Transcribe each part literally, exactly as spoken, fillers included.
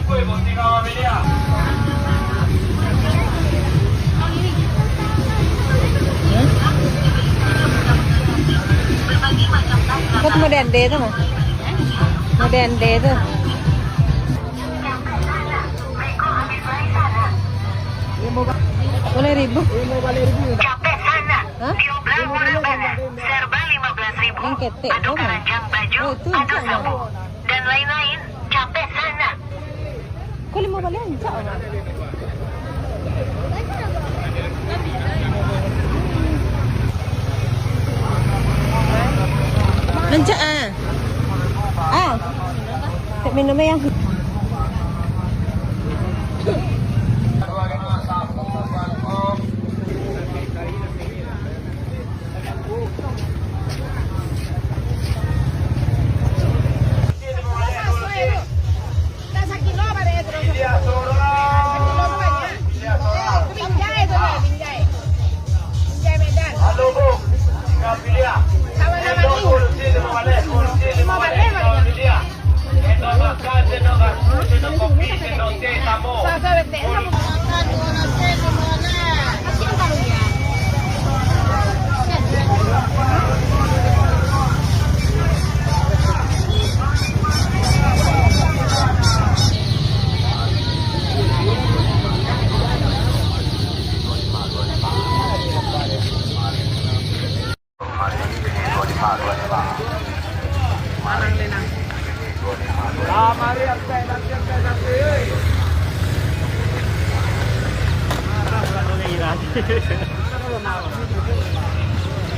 Kau tu model D tu mah. Model D tu. Boleh ribu. Capek sana. Hah? Diobrol murah bana. Serba lima belas ribu. Yang ketek tu mah. Keranjang baju, oh, itu atau sapu. Dan lain-lain, capek sana. Kau lima baleh rancak, Abang. Rancak, ah. Ah. Tak minum yang.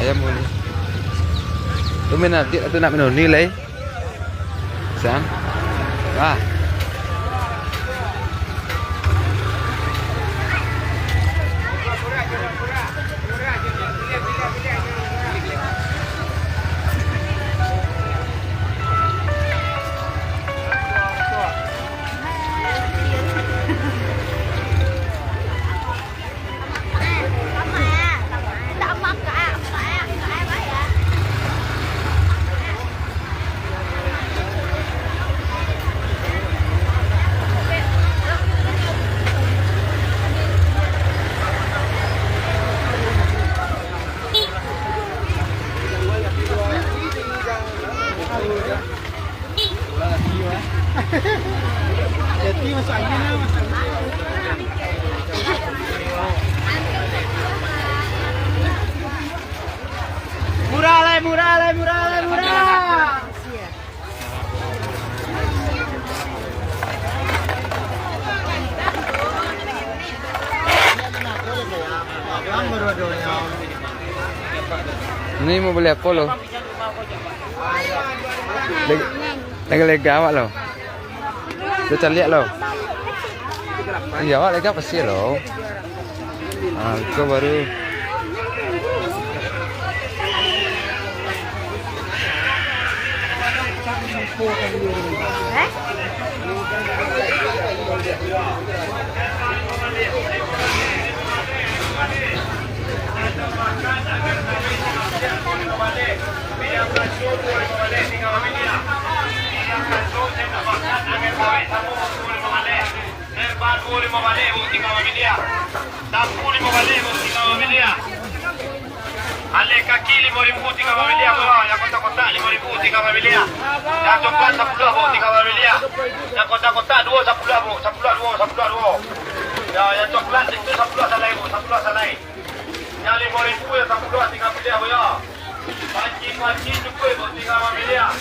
Ayam boleh. Tu main nanti tu nak minum ni lai. Sang. Wah. Murah lai, murah lai, murah lai, murah. Ni mau beli apa lo? Lega, lega awak lo. Dah caliak lo. Iya, awak lega pasti lo. Ah, itu baru. Sapu limo baleh, bukti ka pamiliah. Aleh kaki limo ribu, bukti ka pamiliah, bro. Yang kotak-kotak limo ribu, bukti ka pamiliah. Yang coklat sapuluah, bukti ka pamiliah. Yang kotak-kotak duo sapuluah, bro. Sapuluah duo, sapuluah duo. Ya, yang coklat itu sapuluah salai, bro. Sapuluah salai. Yang limo ribu, yang sapuluah, tingga piliah, bro, ya. Panci-panci cukuik, bro, tingga pamiliah.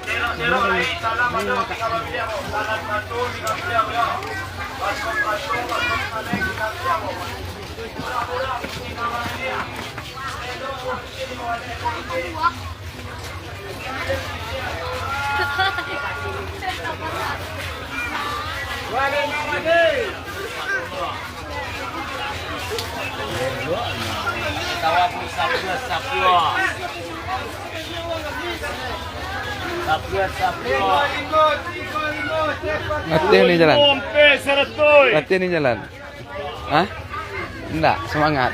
Serok-serok lai, salam ado, tingga pamiliah, bro. Salam satu, tingga pamiliah, bro, ya. Patung-patung, patung salai, tingga pamiliah, bro. Latih ni jalan. Latih ni jalan. Hah? Ndak, semangat.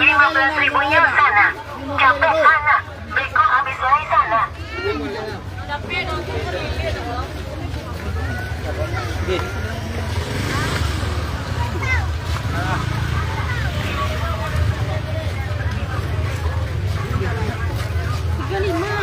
Lima belas ribunya sana. Sana, beko habis lai sana. Tiga lima.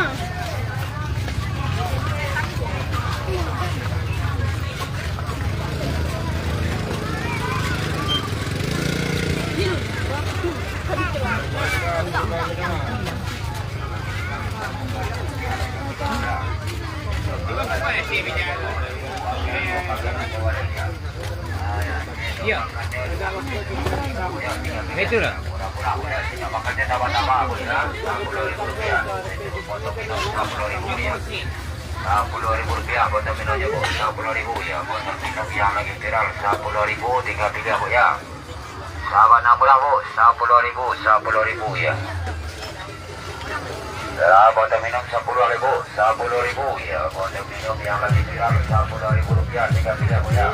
Iya. Itu lah. Sapuluah ribu rupiah botol minum, Bu. Sapuluah ribu, ya. Botol minum yang lagi viral, sapuluah ribu, tingga piliah, Bu, ya. Sabana murah, Bu. Sapuluah ribu, sapuluah ribu, ya. Ya, botol minum sapuluah ribu, sapuluah ribu, ya. Botol minum yang lagi viral, sapuluah ribu rupiah, tingga piliah, Bu, ya.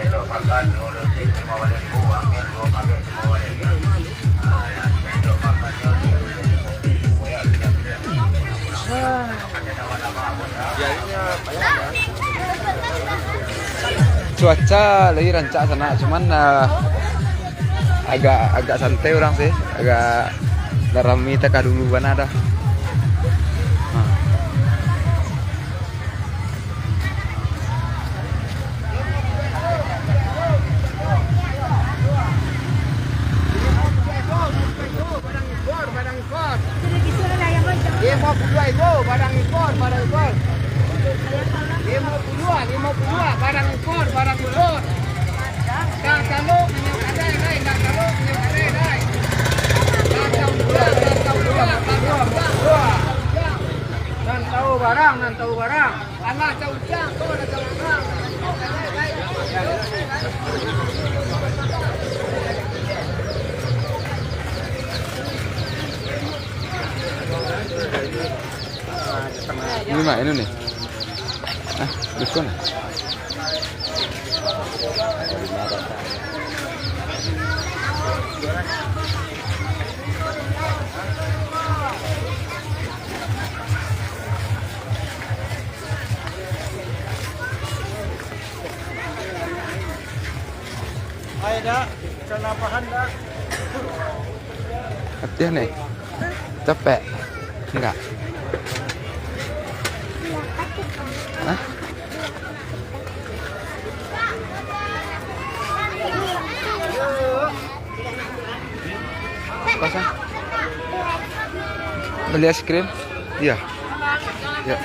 Elok makan, dulu sih, lima baleh ribu, ambil dua baleh, lima baleh, ya. Ah, ya, elok makan, dulu sih, lima baleh ribu, ya, tingga piliah. Cuaca lagi rancak sanak, cuman, eh, agak, agak santai urang sih, agak ndak rami takah dulu bana dah. Nah. Limo puluah ribu, barang impor, barang impor. Limo puluah, limo puluah, barang impor, barang impor. Dah talok, minyak kadai, dai, dah talok, minyak kadai, dai. Dah talok, dah talok, dah talok. Nan tahu barang, nan tahu barang. Ini mah, ini nih. Ah, diskon. Hai, Dak. Celana pahan, Dak. Hati nih. Capek. Enggak. Hah? Kosong. Beli es krim? Iya. Ya.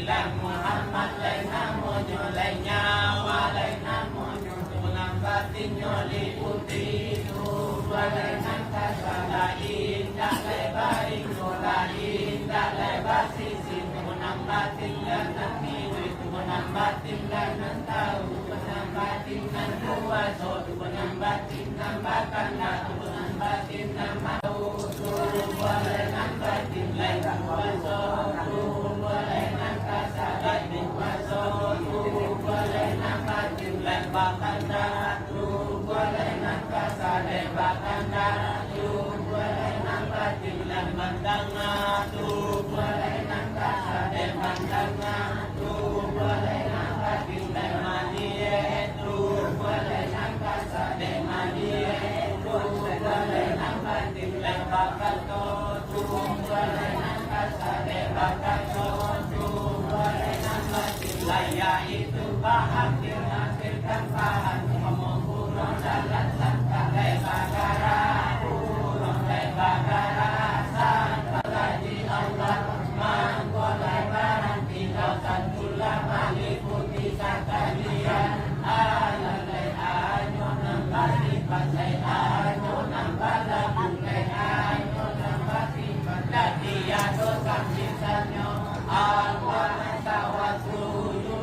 Muhammad lai namonyo, lai nyawa lai namonyo, tubuah nan batinnyo liputi, tubuah lai nan kasa lai indak lai baringgo lai indak lai basisi, tubuah nan batin nan iruik, tubuah nan batin nan tahu, tubuah nan batin nan kuaso, tubuah nan batin nan bakandak, tubuah nan batin nan mau, tubuah lai nan batin lai kuaso, tubuah lai nan kasa lai kuaso, tubuah lai nan batin lai bakandak, tubuah lai nan kasa lai bakandak, tubuah lai nan batin lai mandanga, tubuah lai nan kasa lai mandanga, tubuah lai nan batin lai maliek, tubuah lai nan kasa lai maliek, tubuah lai nan batin lai bakato, tubuah lai nan kasa lai bakato, tubuah lai nan batin lai, yaitu paham, dihasilkan paham, ngomong buruang dalam sangka lai bagarak, buruang lai bagarak, sangka lai di Allah, mangko lai baranti, lautan pula maliputi sakalian, alam lai anyo nan balipat, lai anyo nan balaku, lai anyo nan basipat, lai tiado sambisanyo, Allah nan tawasulu,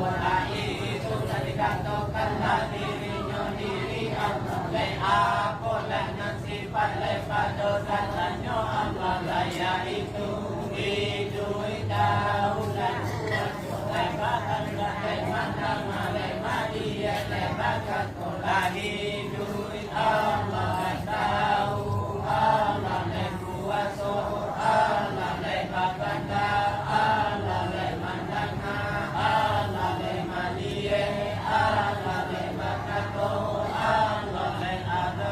lah itu nan dikatokan lah dirinyo diri Allah, lai apolah nan sifat lai pado katanyo Allah, lai yaitu iduik, tahu, lai kuaso, lai bakandak, lai mandanga, lai maliek, lai bakato, lah iduik Allah, tahu Allah, lai kuaso Allah, lai bakandak Allah, lai mandanga Allah, lai maliek Allah, lai bakato Allah, lai ado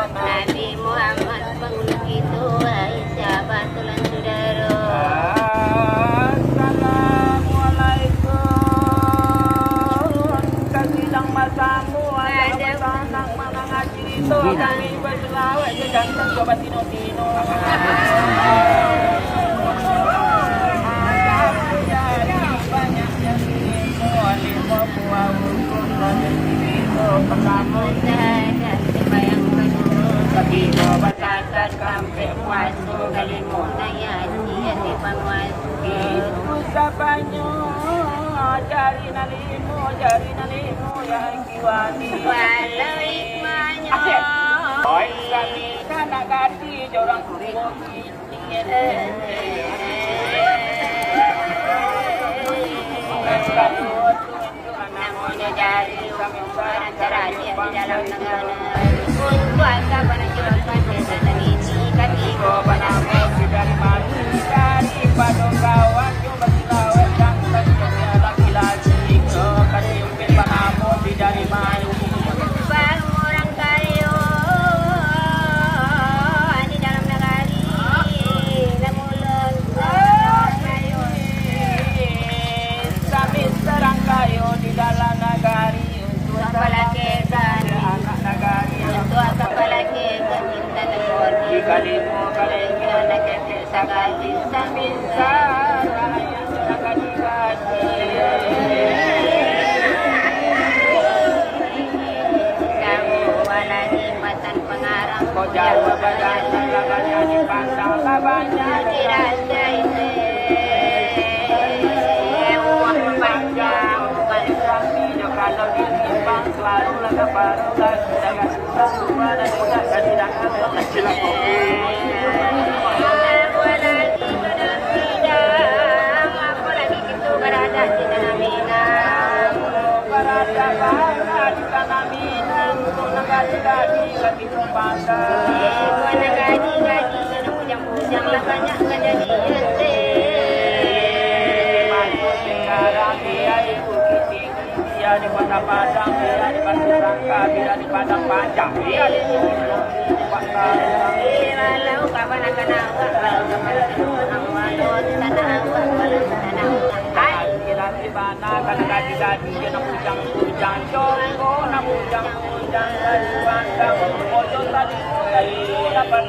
Nabi Muhammad, pangulu kito, wahai sahabat tulan sudaro. Assalamualaikum. Ka sidang basamu, ada basanang mangaji. Kami basalawat jo gantang jo batino-tino. Banyak yang limo, limo buah bungkus, banyak limo pertama. Sembahyang kedua, kedua basakat sampai puaso, kelimo naiak haji, ati panuaso. Itu sabanyo jari nan limo, jari nan limo yang Walau hikmahnyo. Oi, kami kanak gadih jorang kubo. Namonyo jari, barang carajo di dalam nagara. Untuk angka pananjuakan desa Tanini, kami ko panamo dari mari, daripado kawan. Baru urang kayo di dalam nagari. Kalimo, kalimo, anak kecek sakali, sabisa, rakyat sakali kaji. Kamu walani matan pangarang. Kau jauh badan, banyak dipandang, banyak dirasai. Buah panjang, bukan kami, kalau ditimbang, selalu lah kaparulah kita. Bia di Padang Padang, bia di Batu Rangka, bia di Padang Panjang, bia di Gunung Padang. Walau kawan akan awak, walau kawan akan awak, walau di tanah awak, walau di tanah awak. Hai. Kira di mana, kana kaji-kaji, dia nak bujang-bujang, jongko nak bujang-bujang, kaji pandang, ojo tadi, tadi, dapat.